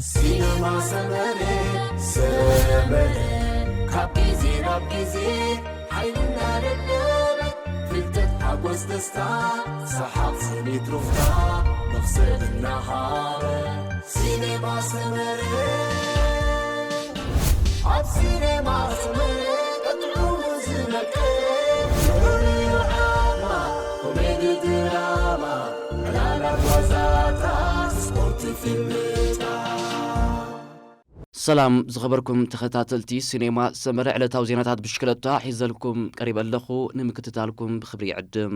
ሲነማ ሰመረ ሰመረ ካብ ግዜ ናብ ግዜ ሓይልና ደለበ ፍልጠት ሓጎስ ደስታ ሰሓቕ ስኒት ሩፍታ መኽሰብ እናሃበ ሲነማ ሰመረ ኣብ ሲነማ ሰመረ ቀጥዑ ዝመቀ ኮሜዲ ድራማ ዕላላት ዋዛታት ስፖርት ፊልምታት ሰላም ዝኸበርኩም ተኸታተልቲ ሲኔማ ሰመረ ዕለታዊ ዜናታት ብሽክለታ ሒዘልኩም ቀሪበ ኣለኹ። ንምክትታልኩም ብኽብሪ ይዕድም።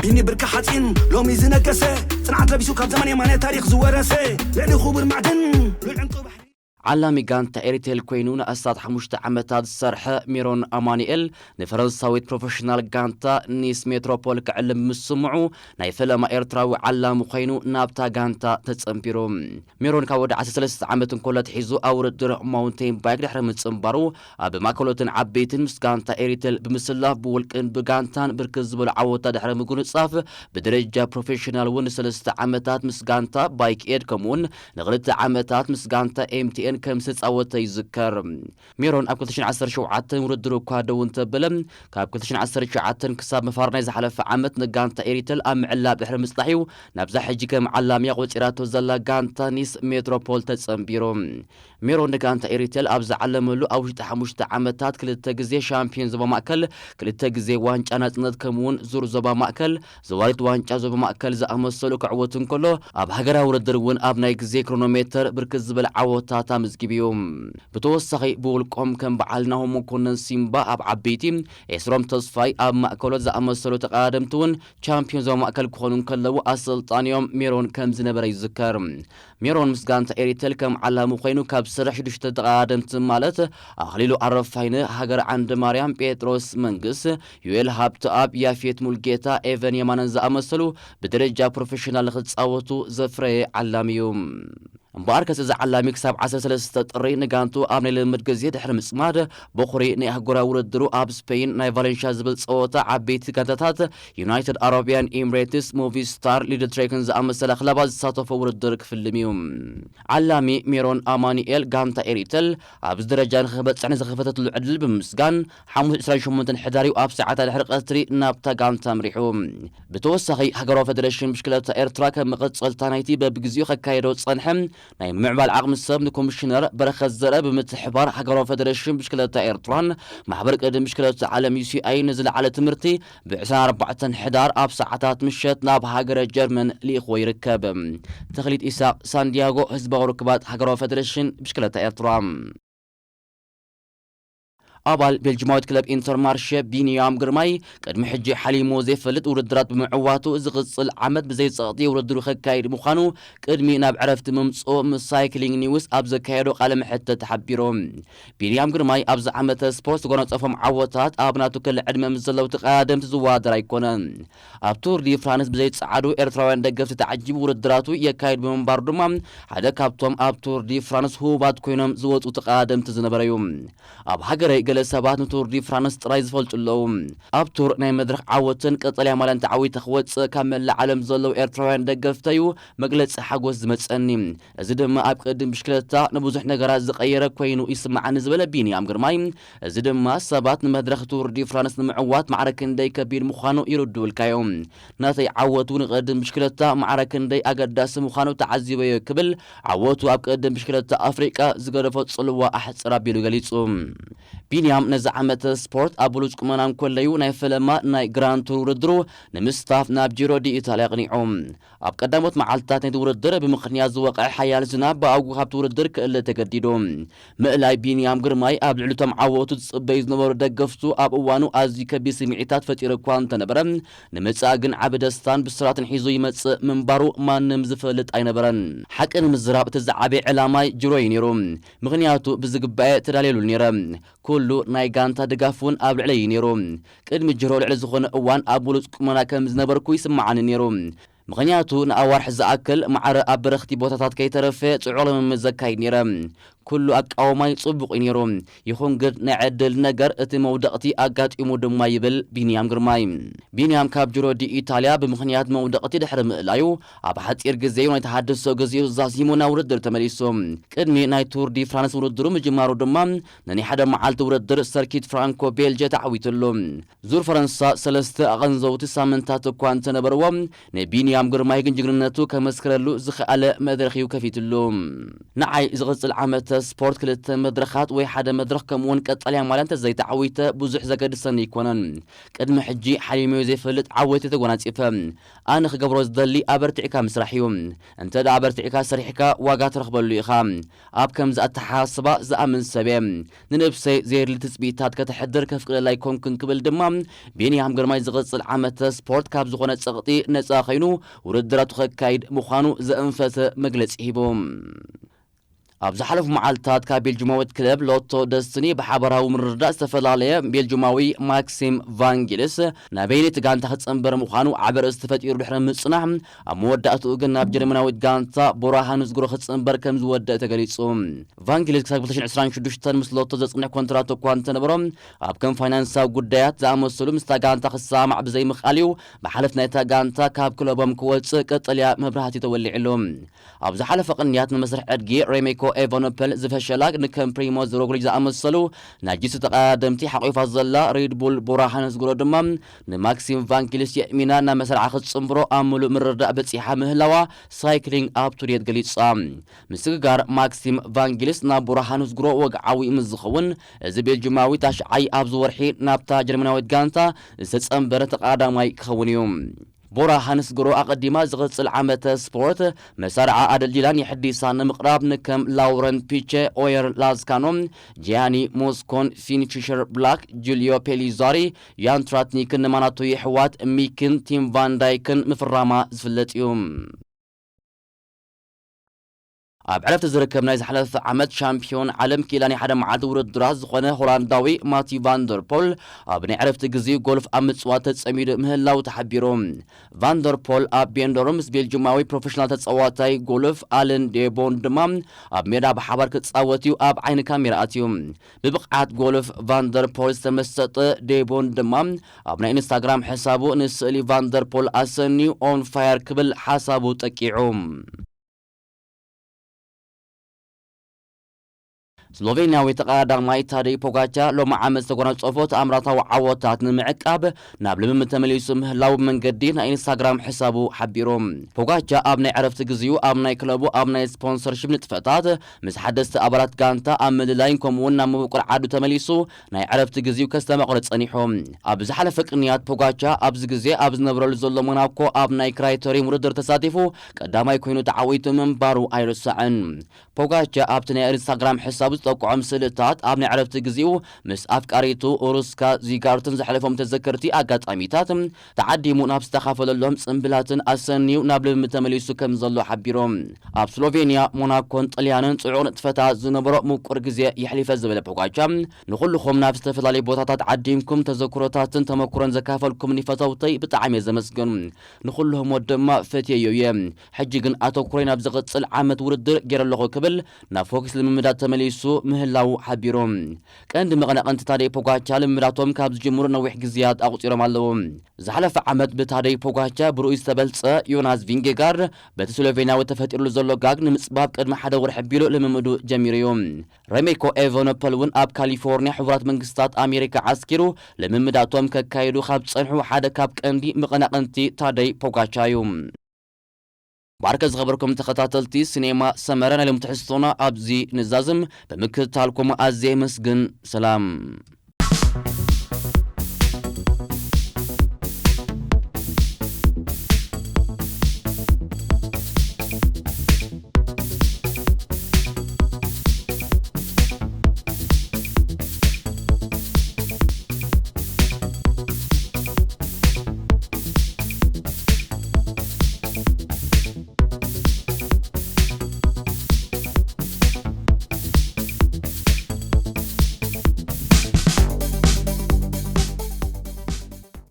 ቢኒ ብርኪ ሓፂን ሎሚ ዝነገሰ ጽንዓት ለቢሱ ካብ ዘመን የማነ ታሪኽ ዝወረሰ ልዕሊ ክቡር ማዕድን ልዑል ዕንቁ ባሕሪ ዓላሚ ጋንታ ኤሪቴል ኮይኑ ንኣስታት ሓሙሽተ ዓመታት ዝሰርሐ ሜሮን ኣማኑኤል ንፈረንሳዊት ፕሮፌሽናል ጋንታ ኒስ ሜትሮፖል ክዕልም ብምስምዑ ናይ ፈለማ ኤርትራዊ ዓላሚ ኮይኑ ናብታ ጋንታ ተጸንቢሩ። ሜሮን ካብ ወዲ ዓሰርተ ሰለስተ ዓመት እንኮሎ ኣትሒዙ ኣብ ውድድር ማውንቴን ባይክ ድሕሪ ምጽንባሩ ኣብ ማእከሎትን ዓበይትን ምስ ጋንታ ኤሪቴል ብምስላፍ ብውልቅን ብጋንታን ብርክት ዝበሉ ዓወታት ድሕሪ ምጉንጻፍ ብደረጃ ፕሮፌሽናል እውን ንሰለስተ ዓመታት ምስ ጋንታ ባይክ ኤድ ከምኡውን ንክልተ ዓመታት ምስ ጋንታ ኤምቲኤን ከም ዝተጻወተ ይዝከር። ሜሮን ኣብ ክልተ ሽሕን ዓሰርተ ሸውዓተን ውድድር እኳ ደው እንተበለ ካብ ክልተ ሽሕን ዓሰርተ ሸውዓተን ክሳብ መፋር ናይ ዝሓለፈ ዓመት ንጋንታ ኤሪቴል ኣብ ምዕላብ ድሕሪ ምጽናሕ እዩ ናብዛ ሕጂ ከም ዓላሚያ ቆጺራቶ ዘላ ጋንታ ኒስ ሜትሮፖል ተጸንቢሩ። ሜሮን ንጋንታ ኤሪቴል ኣብ ዝዓለመሉ ኣብ ውሽጢ ሓሙሽተ ዓመታት ክልተ ግዜ ሻምፒዮን ዞባ ማእከል፣ ክልተ ግዜ ዋንጫ ናጽነት ከምኡውን ዙር ዞባ ማእከል፣ ዘዋሪት ዋንጫ ዞባ ማእከል ዝኣመሰሉ ክዕወት እንከሎ ኣብ ሃገራዊ ውድድር እውን ኣብ ናይ ግዜ ክሮኖሜተር ብርክት ዝበለ ዓወታት ኣመዝጊቡ እዩ። ብተወሳኺ ብውልቆም ከም በዓል ናሆም መኮነን ሲምባ ኣብ ዓበይቲ ኤስሮም ተስፋይ ኣብ ማእከሎት ዝኣመሰሉ ተቐዳደምቲ እውን ቻምፒዮን ዞባ ማእከል ክኾኑ እንከለዉ ኣሰልጣኒኦም ሜሮን ከም ዝነበረ ይዝከር። ሜሮን ምስ ጋንታ ኤሪቴል ከም ዓላሚ ኮይኑ ካብ ዝሰርሕ ሽዱሽተ ተቐዳደምቲ ማለት ኣኽሊሉ ኣረፋይነ፣ ሃገር ዓንደ ማርያም፣ ጴጥሮስ መንግስ፣ ዩኤል ሃብተኣብ፣ ያፌት ሙልጌታ፣ ኤቨን የማነን ዝኣመሰሉ ብደረጃ ፕሮፌሽናል ንክጻወቱ ዘፍረየ ዓላሚ እዩ። እምበኣርከስ እዚ ዓላሚ ክሳብ ዓሰርተ ሰለስተ ጥሪ ንጋንቱ ኣብ ናይ ልምምድ ግዜ ድሕሪ ምጽማድ በኹሪ ናይ ኣህጉራዊ ውድድሩ ኣብ ስፔይን ናይ ቫሌንሽያ ዝብል ጸወታ ዓበይቲ ጋንታታት ዩናይትድ ኣረቢያን ኤምሬትስ፣ ሞቪስታር፣ ሊድል ትሬክን ዝኣመሰላ ክለባት ዝሳተፎ ውድድር ክፍልም እዩ። ዓላሚ ሜሮን ኣማኑኤል ጋንታ ኤሪተል ኣብዚ ደረጃ ንኽበጽሕ ንዝኸፈተትሉ ዕድል ብምምስጋን ሓሙስ ዕስራን ሸሞንተን ሕዳር እዩ ኣብ ሰዓታት ድሕሪ ቀትሪ ናብታ ጋንታ ኣምሪሑ። ብተወሳኺ ሃገራዊ ፌደሬሽን ብሽክለታ ኤርትራ ከም መቐጸልታ ናይቲ በብግዚኡ ከካየዶ ዝጸንሐ ናይ ምምዕባል ዓቕሚ ሰብ ንኮሚሽነር በረኸት ዘርአ ብምትሕባር ሃገራዊ ፌደሬሽን ብሽክለታ ኤርትራን ማሕበር ቅድም ብሽክለታ ዓለም ዩ ሲ ኣይ ንዝለዓለ ትምህርቲ ብ ዕስራን ኣርባዕተን ሕዳር ኣብ ሰዓታት ምሸት ናብ ሃገረ ጀርመን ልኢኽዎ ይርከብ። ተኽሊት ኢሳቕ ሳንዲያጎ ህዝባዊ ርክባት ሃገራዊ ፌደሬሽን ብሽክለታ ኤርትራ። ኣባል ቤልጅማዊት ክለብ ኢንተርማርሸ ቢንያም ግርማይ ቅድሚ ሕጂ ሓሊሞ ዘይፈልጥ ውድድራት ብምዕዋቱ ዝቕጽል ዓመት ብዘይጸቕጢ ውድድሩ ከካይድ ምዃኑ ቅድሚ ናብ ዕረፍቲ ምምጽኡ ምስ ሳይክሊንግ ኒውስ ኣብ ዘካየዶ ቃለ መሕተት ሓቢሩ። ቢንያም ግርማይ ኣብዚ ዓመተ ስፖርት ዝጎናጸፎም ዓወታት ኣብ ናቱ ክሊ ዕድመ ምስ ዘለዉ ተቐዳደምቲ ዝወዳደር ኣይኮነን። ኣብ ቱር ዲ ፍራንስ ብዘይጸዓዱ ኤርትራውያን ደገፍቲ ተዓጂቡ ውድድራቱ የካይድ ብምንባሩ ድማ ሓደ ካብቶም ኣብ ቱር ዲ ፍራንስ ህቡባት ኮይኖም ዝወጹ ተቐዳደምቲ ዝነበረ እዩ። ኣብ ሃገረይ ገለ ሰባት ንቱር ዲ ፍራንስ ጥራይ ዝፈልጡ ኣለዉ። ኣብ ቱር ናይ መድረኽ ዓወትን ቀጠልያ ማልያን ተዓዊተ ክወጽእ ካብ መላእ ዓለም ዘለዉ ኤርትራውያን ደገፍተዩ መግለጺ ሓጎስ ዝመጸኒ። እዚ ድማ ኣብ ቅድም ብሽክለታ ንብዙሕ ነገራት ዝቐየረ ኮይኑ ይስምዓኒ ዝበለ ቢንያም ግርማይ፣ እዚ ድማ ሰባት ንመድረኽ ቱር ዲ ፍራንስ ንምዕዋት ማዕረ ክንደይ ከቢድ ምዃኑ ይርድኡልካ እዮም። ናተይ ዓወቱ ንቅድም ብሽክለታ ማዕረ ክንደይ ኣገዳሲ ምዃኑ ተዓዚበዮ ክብል ዓወቱ ኣብ ቅድም ብሽክለታ ኣፍሪቃ ዝገደፎ ጽልዋ ኣሕጽር ኣቢሉ ገሊጹ። ቢንያም ነዚ ዓመተ ስፖርት ኣብ ብሉጽ ቁመና እንኮለዩ ናይ ፈለማ ናይ ግራንድ ቱር ውድድሩ ንምስታፍ ናብ ጂሮ ዲ ኢታልያ ኣቕኒዑ። ኣብ ቀዳሞት መዓልትታት ናይቲ ውድድር ብምኽንያት ዝወቕዐ ሓያል ዝናብ ብኣውጉ ካብቲ ውድድር ክእለ ተገዲዱ። ምእላይ ቢንያም ግርማይ ኣብ ልዕሊ እቶም ዓወቱ ዝጽበዩ ዝነበሩ ደገፍቱ ኣብ እዋኑ ኣዝዩ ከቢድ ስምዒታት ፈጢሩ እኳ እንተነበረ፣ ንመጻኢ ግን ዓቢ ደስታን ብስራትን ሒዙ ይመጽእ ምንባሩ ማንም ዝፈልጥ ኣይነበረን። ሓቂ ንምዝራብ እቲ ዝዓበየ ዕላማይ ጅሮ እዩ ነይሩ። ምኽንያቱ ብዝግባኤ ተዳልየሉ ነይረ። ኩሉ ናይ ጋንታ ድጋፍ እውን ኣብ ልዕለይ እዩ ነይሩ። ቅድሚ ጅሮ ልዕሊ ዝኾነ እዋን ኣብ ብሉጽ ቁመና ከም ዝነበርኩ ይስምዓኒ ነይሩ። ምኽንያቱ ንኣዋርሕ ዝኣክል ማዕረ ኣብ በረኽቲ ቦታታት ከይተረፈ ጽዑቕ ልምምድ ዘካይድ ነይረ። ኩሉ ኣቃውማይ ጽቡቕ እዩ ነይሩ። ይኹን ግን ናይ ዕድል ነገር እቲ መውደቕቲ ኣጋጢሙ ድማ ይብል ቢንያም ግርማይ። ቢንያም ካብ ጁሮ ዲ ኢታልያ ብምኽንያት መውደቕቲ ድሕሪ ምእላዩ ኣብ ሓጺር ግዜ ናይ ተሃድሶ ግዜኡ ዛዚሙ ናብ ውድድር ተመሊሱ። ቅድሚ ናይ ቱር ዲ ፍራንስ ውድድሩ ምጅማሩ ድማ ንናይ ሓደ መዓልቲ ውድድር ሰርኪት ፍራንኮ ቤልጀ ተዓዊትሉ። ዙር ፈረንሳ ሰለስተ ኣቐንዘውቲ ሳምንታት እኳ እንተነበርዎ፣ ንቢንያም ግርማይ ግን ጅግንነቱ ከመስክረሉ ዝኸኣለ መድረኽ እዩ ከፊትሉ። ንዓይ ዝቕጽል ዓመተ ስፖርት ክልተ መድረኻት ወይ ሓደ መድረኽ ከምኡውን ቀጠልያ ማልያ እንተዘይተዓዊተ ብዙሕ ዘገድሰኒ ኣይኮነን። ቅድሚ ሕጂ ሓሊመዮ ዘይፈልጥ ዓወት እየ ተጎናጺፈ። ኣነ ክገብሮ ዝደሊ ኣበርቲዕካ ምስራሕ እዩ። እንተ ደኣ ኣበርቲዕካ ሰሪሕካ ዋጋ ትረኽበሉ ኢኻ። ኣብ ከምዚ ኣተሓሳስባ ዝኣምን ሰብ እየ። ንነብሰይ ዘየድሊ ትጽቢታት ከተሕድር ከፍቅደላ ኣይኮንኩን ክብል ድማ ቢንያም ግርማይ ዝቕጽል ዓመተ ስፖርት ካብ ዝኾነ ጸቕጢ ነጻ ኸይኑ ውድድራቱ ከካይድ ምዃኑ ዘእንፈተ መግለጺ ሂቡ። ኣብ ዝሓለፉ መዓልታት ካብ ቤልጅማዊት ክለብ ሎቶ ደስትኒ ብሓበራዊ ምርድዳእ ዝተፈላለየ ቤልጅማዊ ማክሲም ቫንጊልስ ናበየነይቲ ጋንታ ክጽንበር ምዃኑ ዓቢ ርእሲ ተፈጢሩ ድሕሪ ምጽናሕ፣ ኣብ መወዳእትኡ ግን ናብ ጀርመናዊት ጋንታ ቦራ ሃንስግሮ ክጽንበር ከም ዝወደእ ተገሊጹ። ቫንጊልስ ክሳብ ክልተ ሽሕን ዕስራን ሽዱሽተን ምስ ሎቶ ዘጽንሕ ኮንትራት እኳ እንተነበሮ፣ ኣብ ከም ፋይናንሳዊ ጉዳያት ዝኣመሰሉ ምስታ ጋንታ ክሰማማዕ ብዘይምኽኣል እዩ ብሓለፍ ናይታ ጋንታ ካብ ክለቦም ክወጽእ ቀጠልያ መብራህቲ ተወሊዕሉ። ኣብ ዝሓለፈ ቅንያት ንመስርሕ ዕድጊ ሬሜኮ ኤቨኖፐል ዝፈሸላ ንከም ፕሪሞዝ ሮግሊች ዝኣመሰሉ ናይ ጂሱ ተቐዳደምቲ ሓቂፋ ዘላ ሬድ ቡል ቦራ ሃንስግሮ ድማ ንማክሲም ቫንጊልስ የእሚና ናብ መስርዓ ክትጽንብሮ ኣብ ምሉእ ምርድዳእ በጺሓ ምህላዋ ሳይክሊንግ ኣፕ ቱ ዴት ገሊጻ። ምስግጋር ማክሲም ቫንጊልስ ናብ ቦራ ሃንስግሮ ወግዓዊ ምስ ዝኸውን፣ እዚ ቤልጅማዊ ታሽዓይ ኣብዚ ወርሒ ናብታ ጀርመናዊት ጋንታ ዝተጸንበረ ተቐዳዳማይ ክኸውን እዩ። ቦራ ሃንስግሮ ኣቐዲማ ዝቕጽል ዓመተ ስፖርት መሳርዓ ኣደልዲላን የሕዲሳን ንምቕራብ ንከም ላውረን ፒቸ፣ ኦየር ላዝካኖ፣ ጂያኒ ሞስኮን፣ ፊን ፊሸር ብላክ፣ ጁልዮ ፔሊዛሪ፣ ያን ትራትኒክን ንማናቶ የሕዋት ሚክን ቲም ቫን ዳይክን ምፍራማ ዝፍለጥ እዩ። ኣብ ዕረፍቲ ዝርከብ ናይ ዝሓለፈ ዓመት ሻምፒዮን ዓለም ክኢላ ናይ ሓደ መዓልቲ ውድድራት ዝኾነ ሆላንዳዊ ማቲ ቫንደርፖል ኣብ ናይ ዕረፍቲ ግዜኡ ጎልፍ ኣብ ምጽዋት ተጸሚዱ ምህላው ተሓቢሩ። ቫንደርፖል ኣብ ቤንዶር ምስ ቤልጅማዊ ፕሮፌሽናል ተጻዋታይ ጎልፍ ኣለን ዴቦን ድማ ኣብ ሜዳ ብሓባር ክጻወት እዩ ኣብ ዓይኒ ካሜራ ኣትዩ። ብብቕዓት ጎልፍ ቫንደርፖል ዝተመሰጠ ዴቦን ድማ ኣብ ናይ ኢንስታግራም ሕሳቡ ንስእሊ ቫንደርፖል ኣሰንዩ ኦን ፋየር ክብል ሓሳቡ ጠቂዑ። ስሎቬንያዊ ተቐዳዳማይ ታደይ ፖጋቻ ሎሚ ዓመት ዝተጎናጸፎ ተኣምራታዊ ዓወታት ንምዕቃብ ናብ ልምምድ ተመሊሱ ምህላው መንገዲ ናይ ኢንስታግራም ሕሳቡ ሓቢሩ። ፖጋቻ ኣብ ናይ ዕረፍቲ ግዜኡ ኣብ ናይ ክለቡ ኣብ ናይ ስፖንሰርሺፕ ንጥፈታት ምስ ሓደስቲ ኣባላት ጋንታ ኣብ ምልላይን ከምኡውን ናብ መበቆል ዓዱ ተመሊሱ ናይ ዕረፍቲ ግዜኡ ከስተማቕሮ ጸኒሑ። ኣብ ዝሓለፈ ቅንያት ፖጋቻ ኣብዚ ግዜ ኣብ ዝነብረሉ ዘሎ ሞናኮ ኣብ ናይ ክራይተሪም ውድድር ተሳቲፉ ቀዳማይ ኮይኑ ተዓዊቱ ምንባሩ ኣይርሳዕን። ፖጋቻ ኣብቲ ናይ ኢንስታግራም ሕሳቡ ዝጠቅዖም ስእልታት ኣብ ናይ ዕረፍቲ ግዜኡ ምስ ኣፍቃሪቱ ሩስካ ዚጋርትን ዘሕለፎም ተዘከርቲ ኣጋጣሚታት ተዓዲሙ ናብ ዝተኻፈለሎም ጽምብላትን ኣሰንዩ ናብ ልምምድ ተመሊሱ ከም ዘሎ ሓቢሮም። ኣብ ስሎቬንያ፣ ሞናኮን ጥልያንን ጽዑቕ ንጥፈታት ዝነበሮ ምቁር ግዜ የሕሊፈ ዝበለ ፖጋቻ፣ ንኹልኹም ናብ ዝተፈላለዩ ቦታታት ዓዲምኩም ተዘክሮታትን ተመክሮን ዘካፈልኩምኒ ፈተውተይ ብጣዕሚ እየ ዘመስግን። ንኹልኹም ድማ ፈትየዮ እየ። ሕጂ ግን ኣተኩሮይ ናብ ዝቕጽል ዓመት ውድድር ገይረ ኣለኹ ክብል ናብ ፎክስ ልምምዳት ተመሊሱ ምህላው ሓቢሩ። ቀንዲ መቐናቕንቲ ታደይ ፖጋቻ ልምምዳቶም ካብ ዝጅምሩ ነዊሕ ግዜያት ኣቑጺሮም ኣለዉ። ዝሓለፈ ዓመት ብታደይ ፖጋቻ ብርኡይ ዝተበልጸ ዮናስ ቪንጌጋርድ በቲ ስሎቬንያዊ ተፈጢሩሉ ዘሎ ጋግ ንምጽባብ ቅድሚ ሓደ ወርሒ ኣቢሉ ልምምዱ ጀሚሩ እዩ። ረሜኮ ኤቨኖፐል እውን ኣብ ካሊፎርኒያ ሕቡራት መንግስታት ኣሜሪካ ዓስኪሩ ልምምዳቶም ከካይዱ ካብ ዝጸንሑ ሓደ ካብ ቀንዲ መቐናቕንቲ ታደይ ፖጋቻ እዩ። ባርከ ዝኸበርኩም ተኸታተልቲ ሲኔማ ሰመረ ናይ ሎም ትሕዝቶና ኣብዚ ንዛዝም ብምክትታልኩም ኣዝየ የመስግን። ሰላም።